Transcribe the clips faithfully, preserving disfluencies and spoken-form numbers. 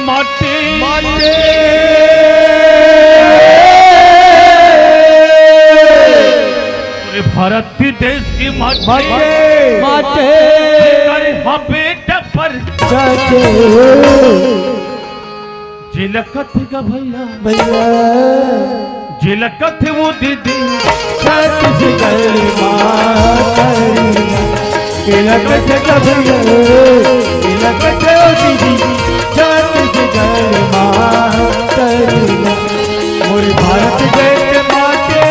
माटी। माटी। पूरे भारत के देश की माटी। माटी। माटी। अरे हाँ बेटा पर। चाचे। जेला कथे गा भैया। भैया। जेला कथे वो दीदी। छत्तीसगढ़ माँ। जेला कथे गा भैया। जेला कथे वो दीदी। छत्तीसगढ़ माँ। मोर भारत देश माँ के।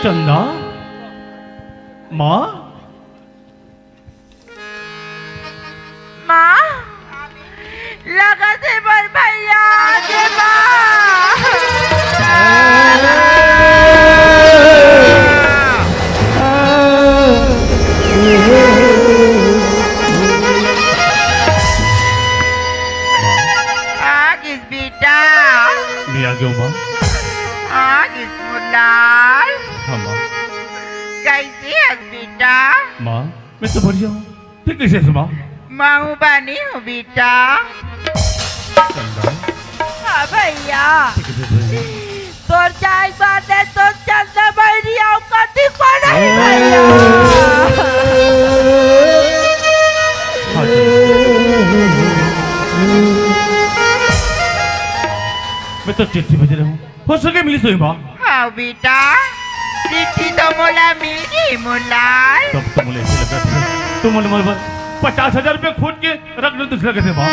चंदा, माँ। माँ, लगत हे मोर भैया आगे माँ। आ गिस बेटा। मैं आ गया हूँ माँ। आ गिस मोर लाल। हाँ माँ। कैसे हस बेटा? माँ, मैं तो बढ़िया हूँ। तैं कइसे हस माँ? महूँ बने हूँ बेटा। चंदा। हाँ भैया। तैं कइसे हस बहिनी? तोर जाए बात हे, तोर चंदा बहिनी अउ कती कोन हे भैया। हाँ जी। मैं तो चिट्ठी भेजे रहेंव। हो सके मिलिस होही माँ। हाँ बेटा, चिट्ठी तो मोला मिल गे मोर लाल। तब तो मोला अइसे लगथे, तैं मोला मोर बर पचास हजार रुपया खोज के रख दे, तइसे लगथे माँ।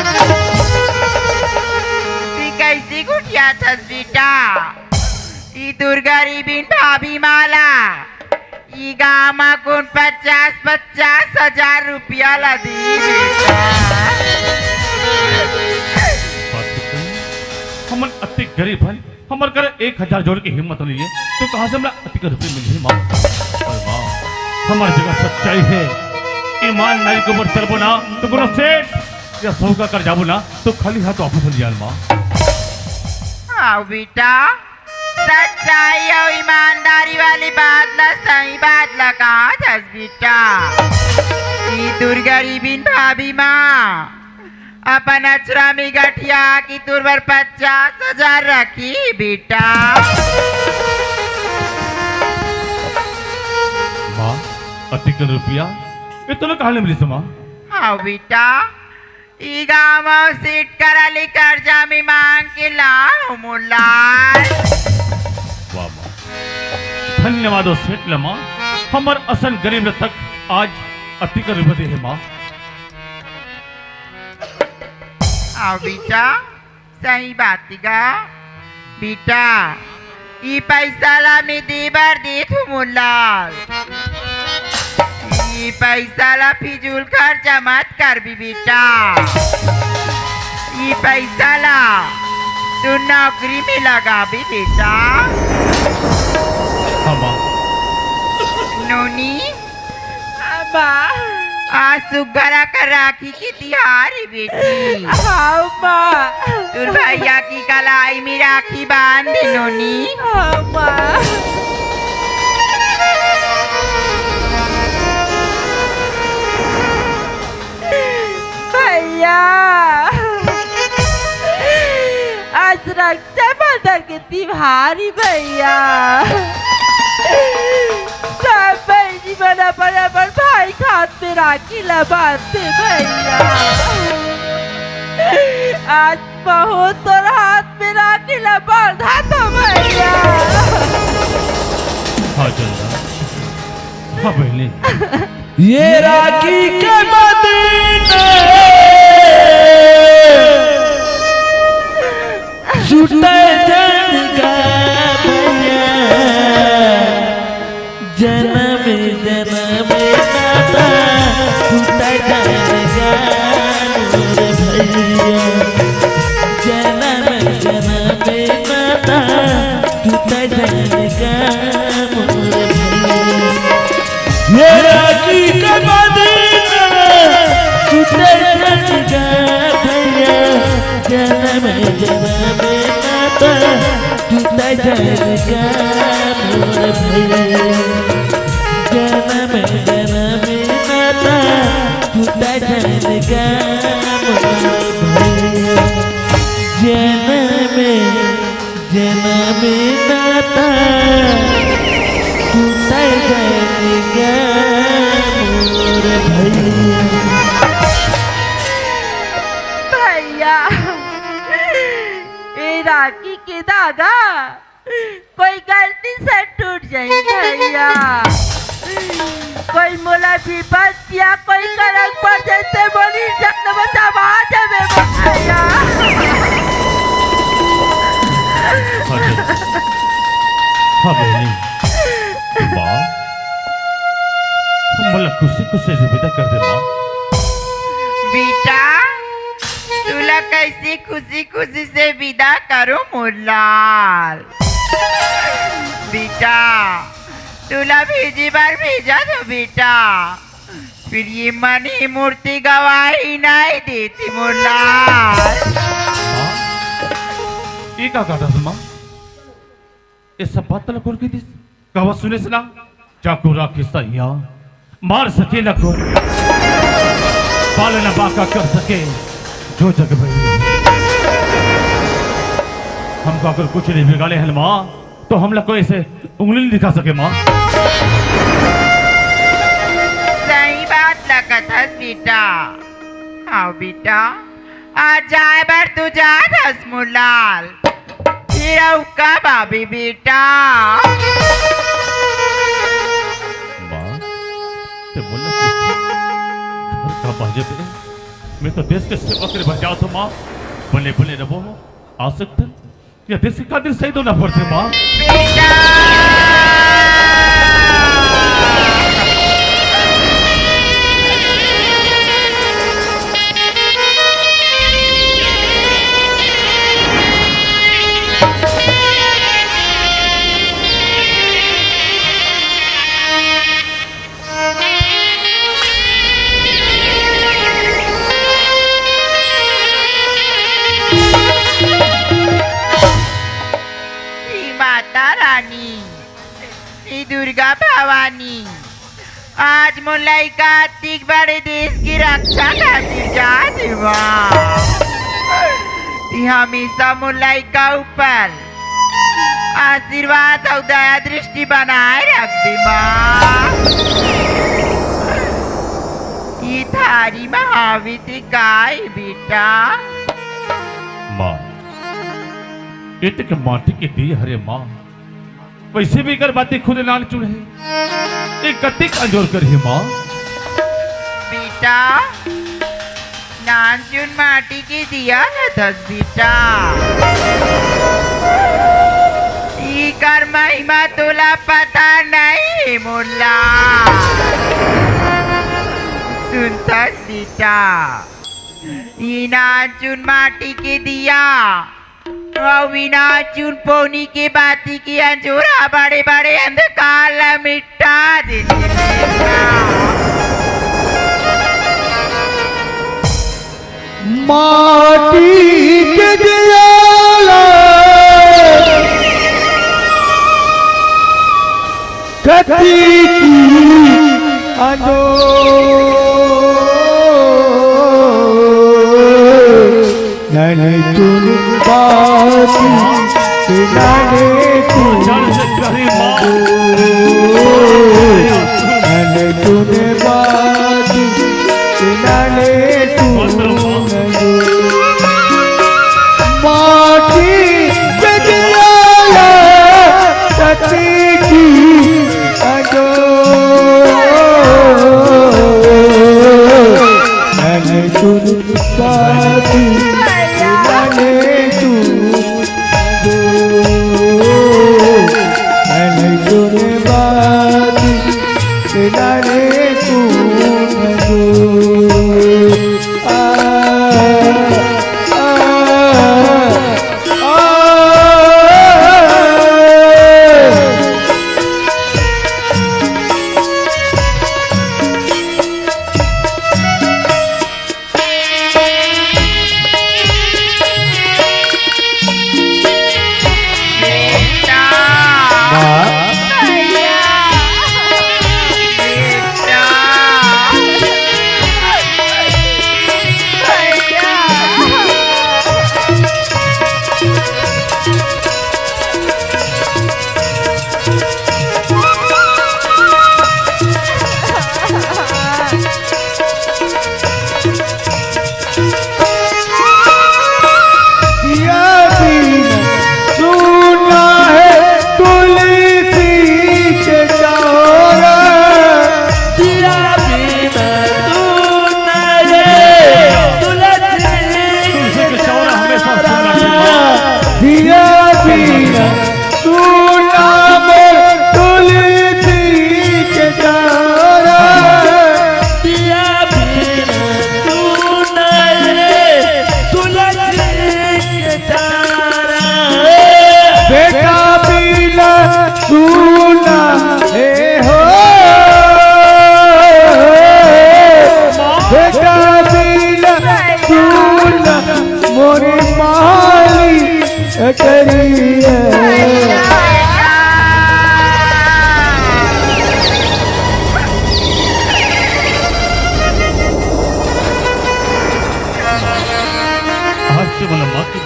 तैं कइसे गोठियाथस बेटा? ए दुर्गा रिबिन भाभी माला। ए गाँव म कोन पचास पचास हजार रुपया ला दिही बेटा? बात तो सही। हमन अतेक गरीब हन, हमर करा एक हजार जोड़े के हिम्मत नइ हे, त कहाँ से हमला अतेक रुपया मिलही माँ? अरे माँ, हमर जगह सच्चाई हे, ईमानदारी के ऊपर चलबो ना, त कोनो सेठ या साहूकार कर जाबो ना, त खाली हाथ वापस नइ आन माँ। हाँ बेटा, सच्चाई अउ ईमानदारी वाली बात ला, सही बात ला कहत हस बेटा। ए दुर्गा रिबिन भाभी माँ अपन अचरा में गठिया के तोर बर पचास हजार रखही बेटा। माँ, अतेकन रुपया ए तोला कहाँ ले मिलिस माँ? हाँ बेटा, ए गाँव म सेठ करा ले करजा में मांग के लाए हंव मोर लाल। वाह माँ, धन्यवाद ओ सेठ ला माँ, हमर असन गरीब ला तक आज अतेकन रुपया दे हे माँ। हाँ बेटा, सही बात हे गा। बेटा, ए पइसा ला मैं दे बर देत हंव मोर लाल। ए पइसा ला फिजूल खर्चा मत करबे बेटा। ए पइसा ला तोर नौकरी में लगाबे बेटा। हाँ माँ। नोनी, हाँ माँ। आज सुग्घर अकन राखी के तिहार हे बेटी। हाँ माँ। तोर भैया के कलाई में राखी बांध दे नोनी। हाँ माँ। भैया, आज रक्षाबंधन के तिहार हे भैया, सब बहिनी मन अपन अपन भाई के हाथ में राखी ला बांधथे भैया। आज महूँ तोर हाथ में राखी ला बांधत हंव भैया। हाँ चंदा, हाँ बहिनी। ये राखी के बदले छूटे जन का भैया, जनम जनम नाता। राखी के बंधन टूटे जान का भैया, जन्म जन्म नाता टूटे जान का मोर भैया, जन्म जन्म नाता टूटे जान का मोर भैया, जन्म जन्म नाता टूटे जान का मोर भैया। भैया, ए राखी के धागा कोई गलती से टूट जाए भैया, कोई मोला विपत या कोई करम पर जैसे बोली जब तो बचावा जावे भैया। अरे, हाँ बहनी, माँ, हम मोला खुशी खुशी से विदा कर दे माँ। बेटा, तुला कैसे खुशी खुशी से विदा करो मोर लाल। बेटा, तुला भेजे बर भेजा दो बेटा, फिर ये मन ही मूर्ति गवाही नहीं देती मोर लाल। माँ, ये का कहत हस माँ? ये सब बात तला कोन कहि दिस? कहवा सुनेस ना? चाकू राखी सैया मार सके न कोई, पालन बाका कर सके जो जग भई। हमका अगर कुछ नहीं बिगाड़े हन माँ, तो हमला कोई ऐसे उंगली नहीं दिखा सके माँ। सही बात ला कहत हस बेटा। हाँ बेटा, आज जाए बर तू जात हस मोर लाल, फिर अउ कब आबे बेटा? माँ, ते मोला पूछ, घर का बाजे पे? मैं तो देश के सेवा करे बर जात हूँ माँ। बने बने रहो, आ सकते या देश के खातिर शहीद होना पड़ते माँ। बेटा। हे माता रानी, हे दुर्गा भवानी, आज मोर लइका अतिक बड़े देश की रक्षा खातिर जात हे माँ। ते हमेशा मोर लइका ऊपर आशीर्वाद अउ दया दृष्टि बनाए रखबे माँ। ये थारी म हावे ते का ए बेटा? माँ, ये ते के माटी के दिया हरे माँ, वैसे भी एकर बाती खुद नानचुन हे, ये कतिक अंजोर करही माँ? बेटा, नानचुन माटी के दिया न दस बेटा। इकर महिमा तोला पता नहीं हे मोला। सुनथस बेटा, ये नानचुन माटी के दिया अउ बिना चुन पौनी के बाती के अंजोरा बड़े-बड़े अंधकार ला मिटा देथे। माटी के दिया ला कथी की अंजोर। नन तुन बाती नन तुन नन तुन बाती नन तुन माटी के दिया ला कथी की अंजोर। नन तुन बाती नन तुन अंजोर।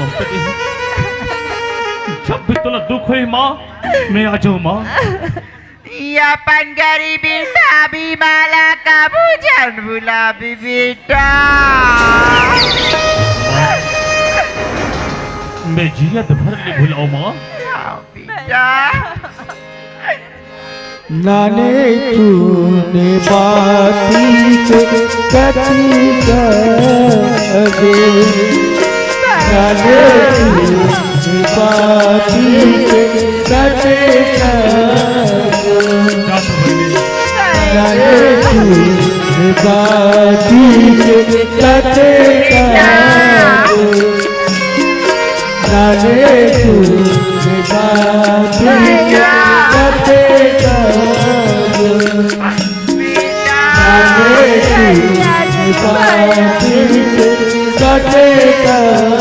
ममता के है। जब भी तोला दुख होही माँ, मैं आ जाऊँ माँ। ये अपन गरीबी भाभी माला कभू झन भुलाबे बेटा। मैं जियत भर ले भुलाओ माँ। हाँ बेटा। नाने चूने बाती के कथी कहे, नाने चूने बाती के कथी कहे, नाने चूने बाती के कथी कहे। नाने तू बाती के कथे काजो। नाने तू बाती के कथे काजो।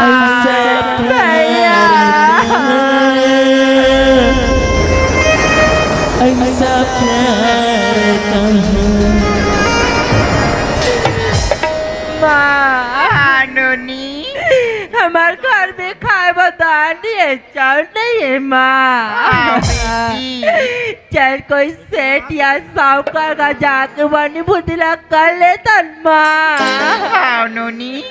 ऐसा प्यार, ऐसा प्यार कहाँ। माँ। हाँ, नोनी। हमार घर में खाए बर दाल नहीं है, चाउर नहीं है, माँ। हाँ, बेटी। चल, कोई सेठ या साहूकार का जाके बनी बुद्धि ला कर लेतन, माँ। हाँ, नोनी।